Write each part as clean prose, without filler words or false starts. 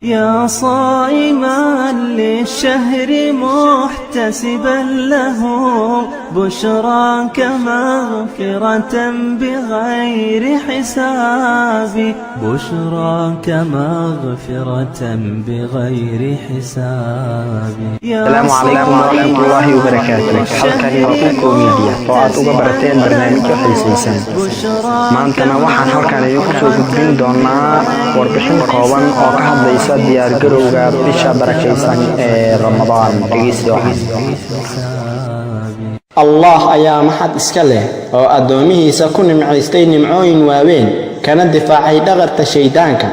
يا صائما للشهر محتسبا له، بشراك مغفرة بغير حساب، بشراك مغفرة بغير حساب. Asalaamu calaykum waraxmatullaahi wabarakaatu. Halkani waa Uko Media oo aad uga barateen barnaamijyo xiisaysan. Maantana waxaan halkan idinku soo gudbin doonaa warbixin kooban oo ka hadlaysa diyaargarowga bisha barakaysan ee Ramadaan. Dhegeysi wacan. Allah ayaa maxad iska leh oo addoomihiisa ku nimcaystay nimcooyin waaweyn, kana difaacay dhaqarta shayddaanka.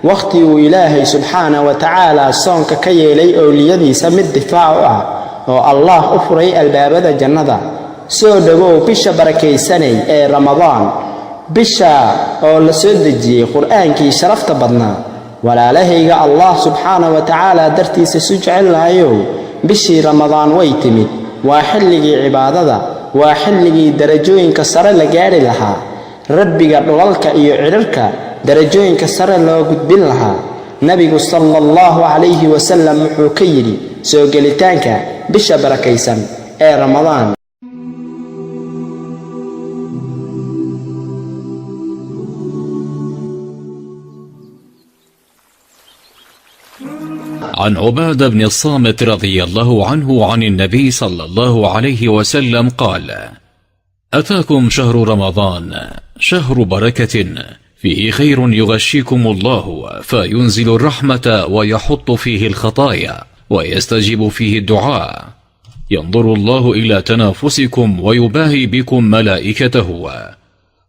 Wakhti uu Ilaahay subxaana wa tacaala soonka ka yeelay owliyadiisa mid difaac u ah, oo Allah u furay albaabada jannada. Soo dhowow bisha barakaysanay ee Ramadaan, bisha oo la soo dejiyey Qur'aankii sharafta badnaa. Walaalahayga Allah subxaana wa tacaala dartiisa isu jecel lahayow, bishii Ramadaan way timid. Waa xilligii cibaadada, waa xilligii darajooyinka sare la gaadhi lahaa, Rabbiga dhulalka iyo cidhirka darajooyinka sare loo gudbin lahaa. Nebigu sala Allahu calayhi wasalam wuxuu ka yidhi soo gelitaanka bisha barakaysan ee Ramadaan: عن عبادة بن الصامت رضي الله عنه عن النبي صلى الله عليه وسلم قال: أتاكم شهر رمضان، شهر بركة، فيه خير يغشيكم الله فينزل الرحمة ويحط فيه الخطايا ويستجيب فيه الدعاء، ينظر الله إلى تنافسكم ويباهي بكم ملائكته،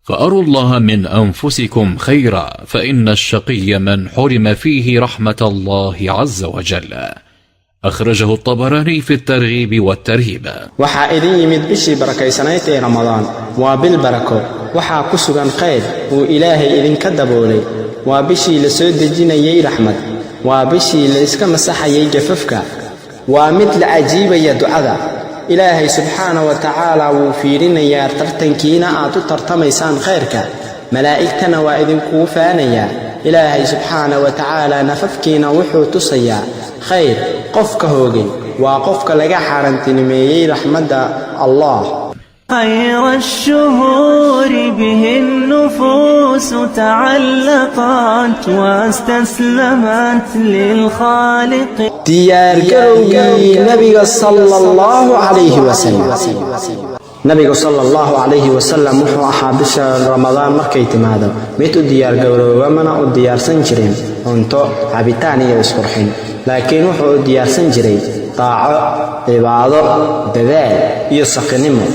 فأروا الله من أنفسكم خيرا، فإن الشقي من حرم فيه رحمة الله عز وجل. أخرجه الطبراني في الترغيب والترهيب. Waxaa idin yimid bishii barakaysanayd ee Ramadaan. Waa bil barako, waxaa ku sugan khayr uu Ilaahay idinka daboolay. Waa bishii la soo dejinayey raxmad, waa bishii la iska masaxayay gafafka, waa mid la ajiibaya ducada. Ilaahay subxaana wa tacaala wuu fiirinayaa tartankiina aad u tartamaysaan khayrka, malaa'igtana waa idinkugu faanayaa. Ilaahay subxaana wa tacaala nafafkiina wuxuu tusayaa khayr. Qofka hoogay waa qofka laga xaaraantinimeeyey raxmadda Allah. خير الشهور به النفوس تعلقت واستسلمت للخالق. Diyaargarowgii Nabiga sala Allahu calayhi wasalam. Nabigu sala Allahu calayhi wasalam wuxuu ahaa bisha Ramadaan markay timaado mid u diyaargarooba, mana u diyaarsan jirin cunto, cabitaan iyo isqurxin, laakiin wuxuu u diyaarsan jiray daaco, cibaado, dadaal iyo saqinimo.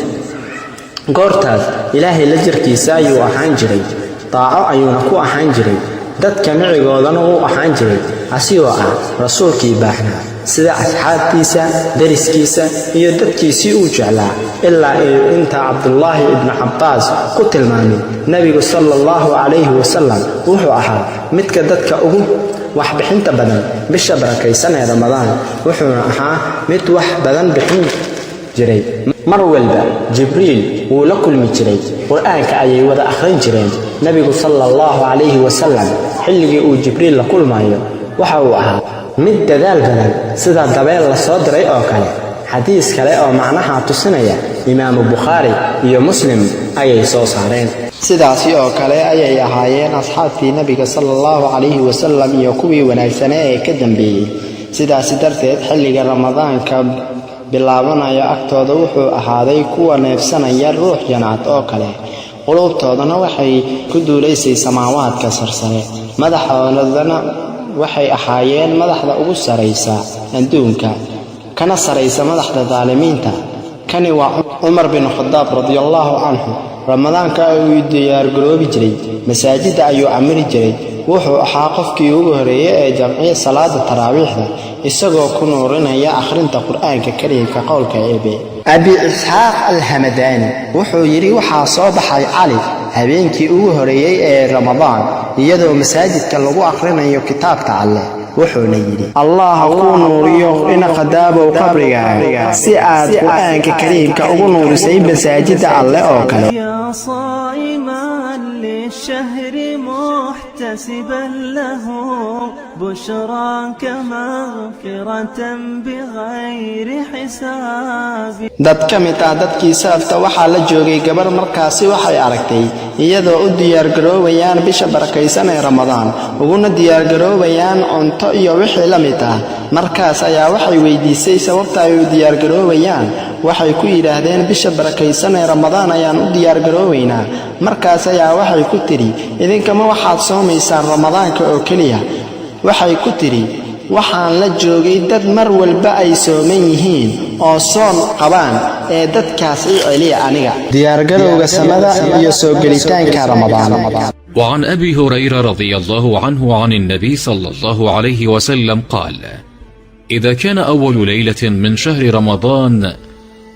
Goortaas Ilaahay la jirkiisa ayuu ahaan jiray, daaco ayuuna ku ahaan jiray, dadka micigoodana wuu ahaan jiray, asigoo ah rasuulkii baahnaa sida asxaabtiisa, deriskiisa iyo dadkiisii uu jeclaa, ilaa inta Cabdulaahi ibnu Cabbaas ku tilmaamay: Nebigu sala Allahu calayhi wasalam wuxuu ahaa midka dadka ugu waxbixinta badan bisha barakaysan ee Ramadaan, wuxuuna ahaa mid wax badan bixin jiray. Mar walba Jibriil wuu la kulmi jiray, Qur'aanka ayay wada akhrin jireen. Nebigu sala Allahu calayhi wasalam xilligii uu Jibriil la kulmayo waxa uu ahaa mid dadaal badan, sida dabeel la soo diray oo kale. Xadiis kale oo macnaha tusinaya Imaamu Bukhaari iyo Muslim ayay soo saareen. Sidaasi oo kale ayay ahaayeen asxaabtii Nebiga sala Allahu calayhi wasalam iyo kuwii wanaagsanaa ee ka dambeeyey. Sidaasi darteed, xilliga Ramadaanka bilaabanayo agtooda wuxuu ahaaday kuwa neefsanaya ruux janaad oo kale, quluubtoodana waxay ku duulaysay samaawaadka sarsare, madaxoodana waxay ahaayeen madaxda ugu saraysa adduunka, kana saraysa madaxda daalimiinta. Kani waa Cumar bin Khadaab radiallahu canhu. Ramadaanka ayuu diyaargaroobi jiray, masaajidda ayuu camiri jiray. Wuxuu ahaa qofkii ugu horreeyey ee jamciya salaada taraawiixda, isagoo ku nuurinaya akhrinta Qur'aanka Kariimka, qowlka Eebe. Abi Isxaaq Alhamadaani wuxuu yidhi: waxaa soo baxay Cali habeenkii ugu horreeyey ee Ramadaan, iyadoo masaajidka lagu akhrinayo kitaabka Alleh, wuxuuna yidhi: Allah kuu nuuriyo, ina Khadaabow, qabrigaaga, si aad Qur'aanka Kariimka ugu nuurisay masaajidda Alleh oo kale. يا صائما. للشهر محتسبا له بشراك مغفرة بغير حساب. Dad ka mid ah dadkii salafta waxaa la joogay gabar. Markaasi waxay aragtay iyadoo u diyaargaroobayaan bisha barakaysan ee Ramadaan, uguna diyaargaroobayaan cunto iyo wixii la mid ah. Markaas ayaa waxay weydiisay sababta ay u diyaargaroobayaan. Waxay ku yidhaahdeen, bisha barakaysan ee Ramadaan ayaan u diyaargaroobaynaa. Markaas ayaa waxay ku tidhi, idinkama waxaad soomaysaan Ramadaanka oo keliya? Waxay ku tidhi, waxaan la joogay dad mar walba ay sooman yihiin oo soon qabaan, ee dadkaas i celiya aniga. Diyaargarowga samada iyo soo gelitaanka Ramadaan. وعن ابي هريره رضي الله عنه عن النبي صلى الله عليه وسلم قال: اذا كان اول ليله من شهر رمضان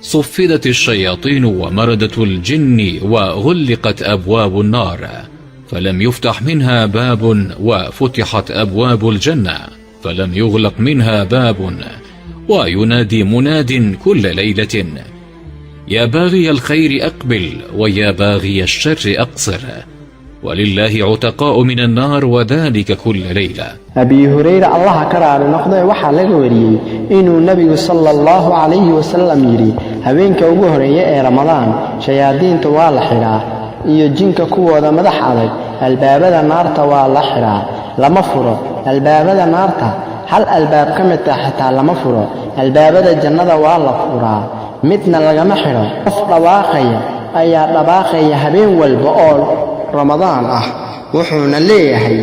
صفدت الشياطين ومردة الجن وغلقت ابواب النار فلم يفتح منها باب، وفتحت ابواب الجنه فلم يغلق منها باب، وينادي مناد كل ليله: يا باغي الخير اقبل، ويا باغي الشر اقصر، ولله عتقاء من النار، وذلك كل ليله. Abi Hureyre, Allaha ka raali noqday, waxaa laga wariyey inuu nebigu sala Allahu calayhi wasalam yidhi, habeenka ugu horeeya ee Ramadaan shayaadiinta waa la xidhaa iyo jinka kuwooda madax adag. Albaabada naarta waa la xidhaa, lama furo. Albaabada naarta hal albaab ka mid ah xitaa lama furo. Albaabada jannada waa la furaa, midna lagama xidho. Qof dhawaaqaya ayaa dhawaaqaya habeen walba oo Ramadaan ah, wuxuuna leeyahay,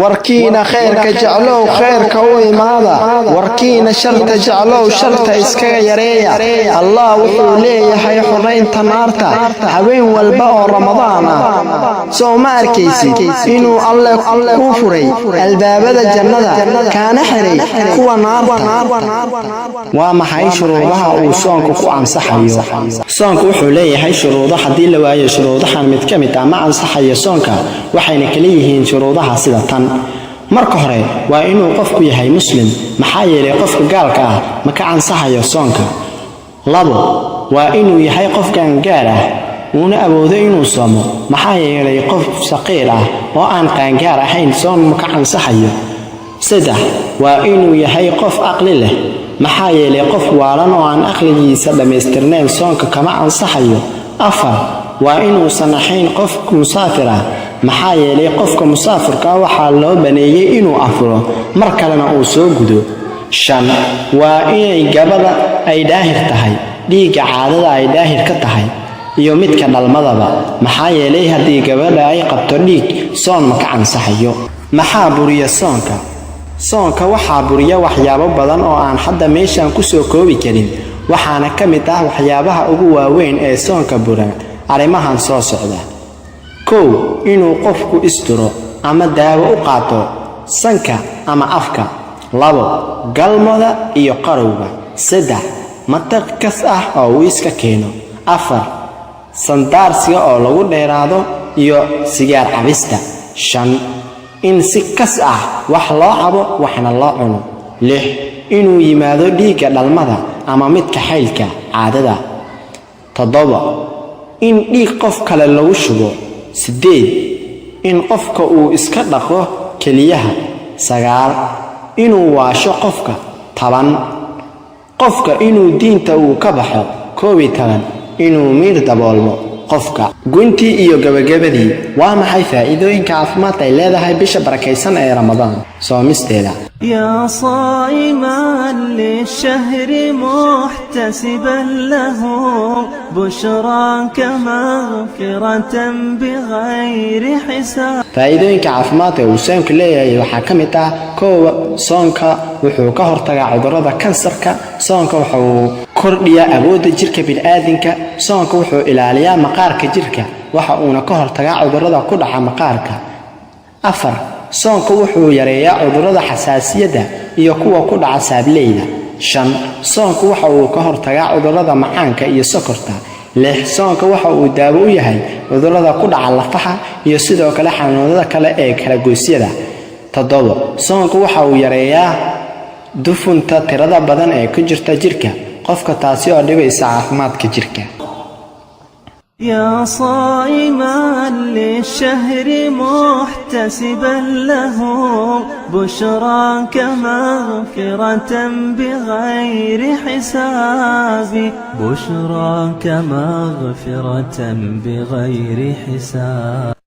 warkiina khayrka jeclow, khayrka u imaada. Warkiina sharta jeclow, sharta iskaga yareeya. Allah wuxuu leeyahay xoraynta naarta habeen walba oo Ramadaan ah. Soo ma arkaysid inuu Alle kuu furay albaabada jannada, kaana xiray kuwa naarta? Waa maxay shuruudaha uu soonku ku ansaxayo? Soonku wuxuu leeyahay shuruudo. Haddii la waayo shuruudahan mid ka mid ah, ma ansaxayo soonka. Waxayna kala yihiin shuruudaha sida tan: marka hore, waa inuu qofku yahay Muslim, maxaa yeelay qofka gaalka ah ma ka ansaxayo soonka. Labo, waa inuu yahay qof qaangaar ah, uuna awoodo inuu soomo, maxaa yeelay qof saqiir ah oo aan qaangaar ahayn soon ma ka ansaxayo. Saddex, waa inuu yahay qof aqli leh, maxaa yeelay qof waalan oo aan aqligiisa dhammaystirnayn soonka kama ansaxayo. Afar, waa inuusan ahayn qof musaafir ah, maxaa yeelay qofka musaafirka waxaa loo baneeyey inuu afuro, mar kalena uu soo gudo. Shan, waa inay gabadha ay daahir tahay, dhiigga caadada ay daahir ka tahay iyo midka dhalmadaba, maxaa yeelay haddii gabadha ay qabto dhiig, soon ma ka ansaxayo. Maxaa buriya soonka? Soonka waxaa buriya waxyaabo badan oo aan hadda meeshan ku soo koobi karin. Waxaana ka mid ah waxyaabaha ugu waaweyn ee soonka bura arrimahan soo socda: 1, inuu qofku isduro ama daawo u qaato sanka ama afka. 2, galmada iyo qarowga. 3, mataq kas ah oo uu iska keeno. 4, sandaarsiga oo lagu dheeraado iyo sigaar cabista. 5, in si kas ah wax loo cabo waxna loo cuno. 6, inuu yimaado dhiigga dhalmada ama midka xaylka caadada. 7, in dhiig qof kale lagu shubo. 8, in qofka uu iska dhaqo keliyaha. 9, inuu waasho qofka. 10, qofka inuu diinta uu ka baxo. 11, inuu miir daboolmo qofka. Guntii iyo gabagabadii, waa maxay faa'iidooyinka caafimaad ay leedahay bisha barakaysan ee Ramadaan soomisteeda? يا صائما للشهر محتسبا له بشراك مغفرة بغير حساب. Faa'iidooyinka caafimaadka uu soonku leeyahay waxaa ka mid ah: 1, soonka wuxuu ka hortagaa cudurrada kansarka. Soonka wuxuu kordhiyaa awoodda jirka bini'aadinka. Soonka wuxuu ilaaliyaa maqaarka jirka, waxa uuna ka hortagaa cudurrada ku dhaca maqaarka. 4, soonka wuxuu yareeyaa cudurrada xasaasiyadda iyo kuwa ku dhaca saableyda. 5, soonku waxa uu ka hortagaa cudurrada macaanka iyo sokorta. 6, soonka waxa uu daawo u yahay cudurrada ku dhaca lafaha iyo sidoo kale xanuunada kale ee kalagoysyada. 7, soonku waxa uu yareeyaa dufunta tirada badan ee ku jirta jirka qofka, taasi oo dhibaysa caafimaadka jirka. يا صائما للشهر محتسبا له، بشراك مغفرة بغير حساب، بشراك مغفرة بغير حساب.